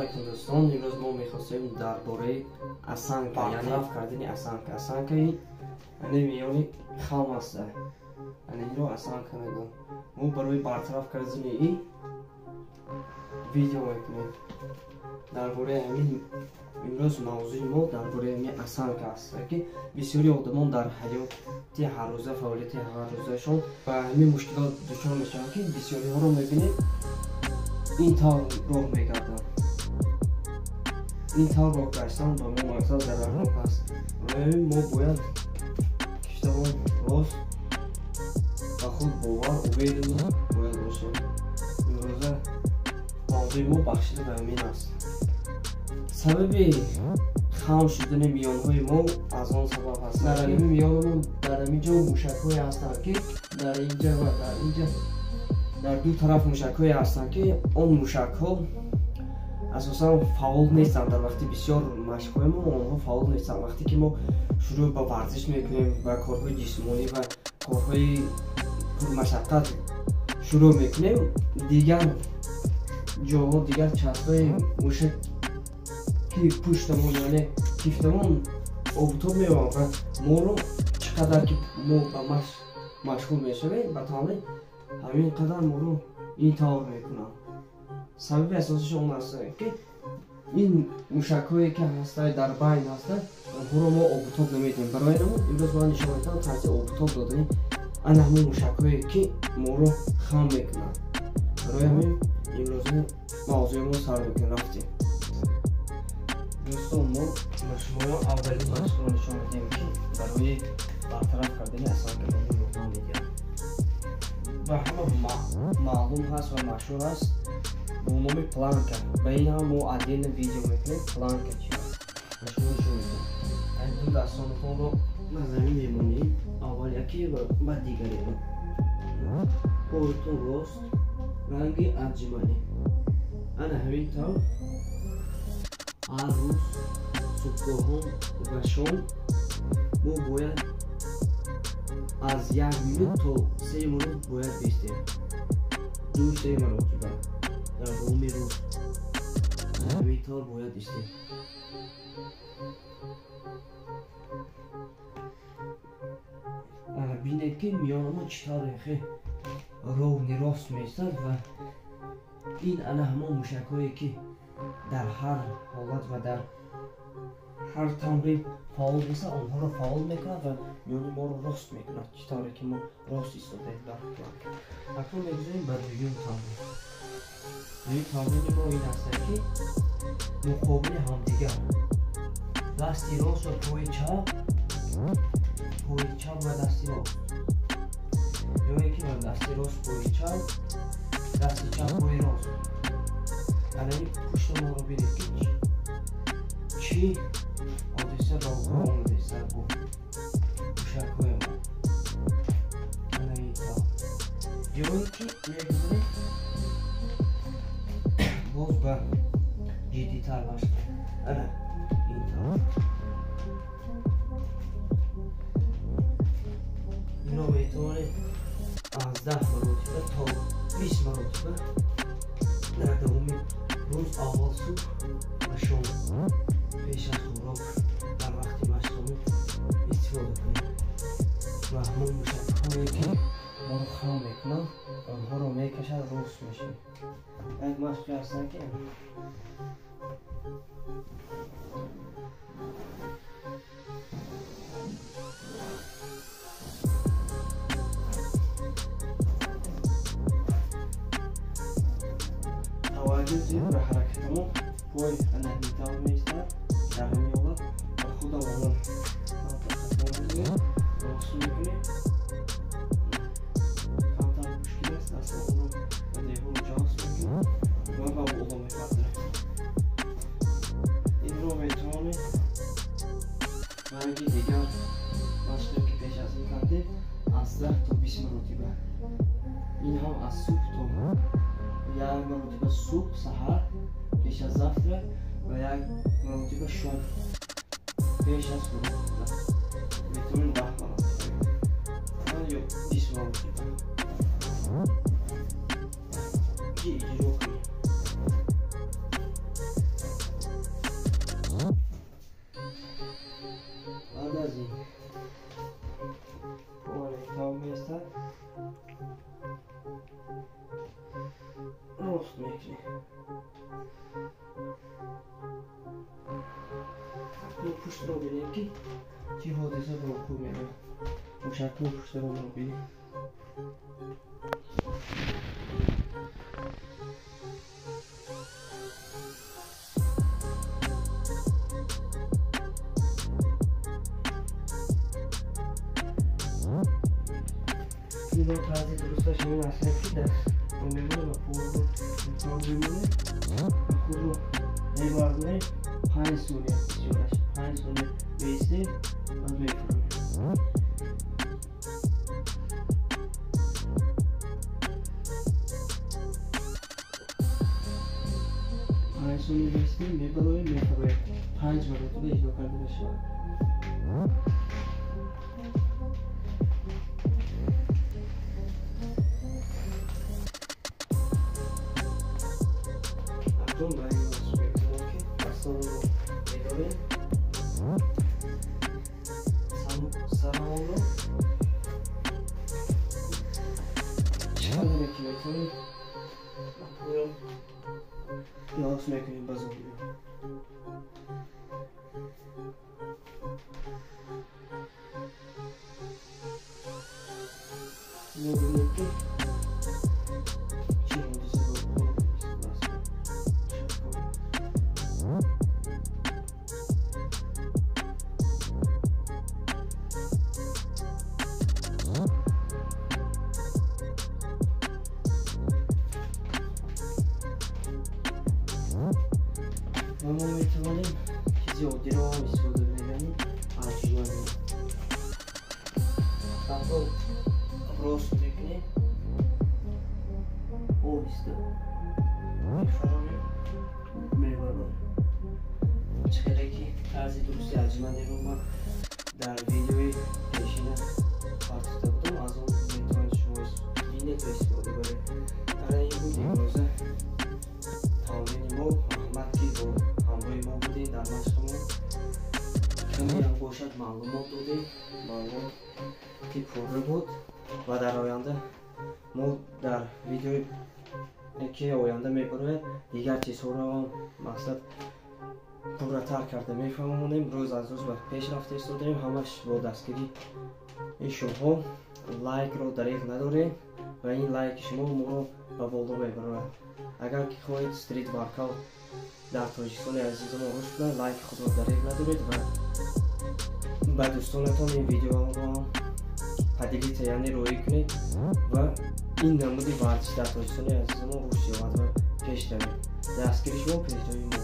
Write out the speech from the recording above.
Алайкум дӯстон, имрӯз мо мехостем дар бораи осанка, яъне бартараф кардани осанка. Осанка яъне миёни хам аст, яъне инро осанка мегӯянд. Мо барои бартараф кардани ин видео мекунем. Дар бораи ҳамин имрӯз мавзӯи мо дар бораи ҳамин осанка аст, ки бисёри одамон дар ҳаёти ҳаррӯза, фаъолияти ҳаррӯзаашон ба ҳамин мушкилот дучор мешаванд, ки бисёриҳоро мебинем ин тавр роҳ мегарданд. Ин тавр роҳ гаштан ба мо мақсад зарарнок аст. Барои ҳамин мо бояд киштамон рост, ба худ бовар, уверенно бояд бошем. Имрӯза мавзӯи мо бахшида ба ҳамин аст. Сабаби хам шудани миёнҳои мо аз он сабаб аст. Дар ҳамин миёнамон дар ҳамин ҷо мушакҳое ҳастанд, ки дар инҷа ва дар инҷа дар ду тараф мушакҳое ҳастанд, ки он мушакҳо асосан фаъол нестанд. Дар вақти бисёр машқҳои мо онҳо фаъол нестанд. Вақте ки мо шурӯъ ба варзиш мекунем ва корҳои ҷисмонӣ ва корҳои пурмашаққат шурӯъ мекунем, дигар ҷоҳо, дигар частҳои мушак ки пуштамон, яъне кифтамон обтоб меёбанд ва моро чӣ қадар ки мо ба машқ машғул мешавем, ба тамрин, ҳамин қадар моро ин тавр мекунанд. Сабаби асосиш он аст, ки ин мушакҳое ки ҳастанд, дар байн ҳастанд, онҳоро мо обутоб намедиҳем. Барои ҳамин имрӯз ман нишон медиҳам тарзи обутоб додани ана ҳамин мушакҳое, ки моро хам мекунанд. Барои ҳамин имрӯза мавзӯи мо сар мекунем. Рафтем, дӯстон, мо ба шумо аввалин машқро нишон медиҳем, ки барои бартараф кардани осанка ба мо ёрдам медиҳад. Ба ҳама маълум ҳаст ва машҳур аст бо номи планка. Ба ин ҳам мо отдельно видео мекунем. Планка чи аст, ба шумо нишон медиҳем. Ду дастонатонро ба замин мемонед, аввал яке ва баъд дигареро. Поятон рост, ранги отжимания. Ана ҳамин тавр ҳар рӯз субҳгоҳон ва шом мо бояд аз 1 минут то 3 минут бояд бистем, 2-3 маротиба дар давоми рӯз ҳамин тавр бояд истем. Бинед, ки миёнамо чӣ тавр хе ровный рост меистад ва ин ана ҳамон мушакҳое, ки дар ҳар ҳолат ва дар ҳар тамрин фаъол нестанд, онҳоро фаъол мекунад ва миёни моро рост мекунад, чӣ тавре ки мо рост истодаем дар планка. Акнун мегузорем ба дуюм тамрин. Дуюм тамрини мо ин аст, ки муқобили ҳамдигар дасти рост ва пои чап, пои чап ва дасти рост, ё ин ки дасти рост пои чап, дасти чап пои рост. Ана ин пушти моро бинед, ки чӣ ҳодиса ба вуқӯъ омадааст бо мушакҳои мо. Ана ин тавр. Ё ин ки мегузорем боз ба ҷиддитар машқ. Ана ин тавр. Инро метавонед аз 10 маротиба то 20 маротиба дар давоми рӯз, аввал субҳ ва шом пеш аз хӯрок дар вақти машқҳо истифода кунед ва ҳамон мушакҳое, ки моро хам мекунанд, онҳоро мекашад, рост мешавад. Як машқе ҳастанд, ки таваҷҷӯҳ диҳед ба ҳаракатамон. Пой ана ҳамин тавр меистад дар ҳамин ҳолат ва худамон рост мекунем. Камтар мушкил аст, дастамонро ба девор ҷавз мекунем ва ба боло мебардорем. Инро метавонед ранги дигар машқе, ки пеш аз ин кардем, аз 10 то 20 маротиба, ин ҳам аз субҳ то як маротиба субҳ саҳар пеш аз завтрак ва як маротиба шом пеш аз хӯрок метавонед 10 маротиба ё 20 маротиба ки иҷро кунем. Акнун пуштро бинем, ки чӣ ҳодиса ба вуқӯъ меояд. Мушакҳои пуштро бинем. Ино тарзи дурусташ ҳамин аст, ки даст мемонем ва пойро мемонем, худро мебардорем, 5 сония, бисёраш 5 сония меистем, баъд мефуромем. 5 сония меистем, мебароем, мефуроем. 5 маротиба иҷро карда мешавад. Акнун ба ин мавзӯъ мегузарем, ки дастонро медорем, сарамонро чӣ қадаре ки метавонем ба поён рост мекунем, ба зоҳир. Мебинем, ки чӣ ҳодиса ба вуқӯъ меистодааст. Ва мо метавонем чизи оддиро ҳам истифода барем, яъне арҷуманӣ. Танҳо рост мекунем, оҳиста мефаромем, мебарорем. Чӣ хеле ки тарзи дурусти арҷумандиро ман дар видеои пешина партофта будам, аз он метавонед шумо бинед ва истифода баред. Ана ин буд имрӯза тамрини мо. Раҳмат, ки бо ҳамроҳи мо будед дар машқамон. Камеам бошад, маълумот додем, маълумоти пурра буд ва дар оянда мо дар видеои ки оянда мебарояд, дигар чизҳоро ҳам мақсад пурратар карда мефаҳмонем. Рӯз аз рӯз ба пеш рафта истодаем, ҳамаш бо дастгирии шумоҳо. Лайкро дареғ надорем ва ин лайки шумо моро ба боло мебарорад. Агар ки хоҳед стрит воркаут дар Тоҷикистони азизамон рушд кунад, лайки худро дареғ надоред ва ба дӯстонатон ин видеоро поделиться, яъне роӣ кунед ва ин намуди варзиш дар Тоҷикистони азизамон рушд ёбад ва пеш равем. Дастгири шумо пешравии мо.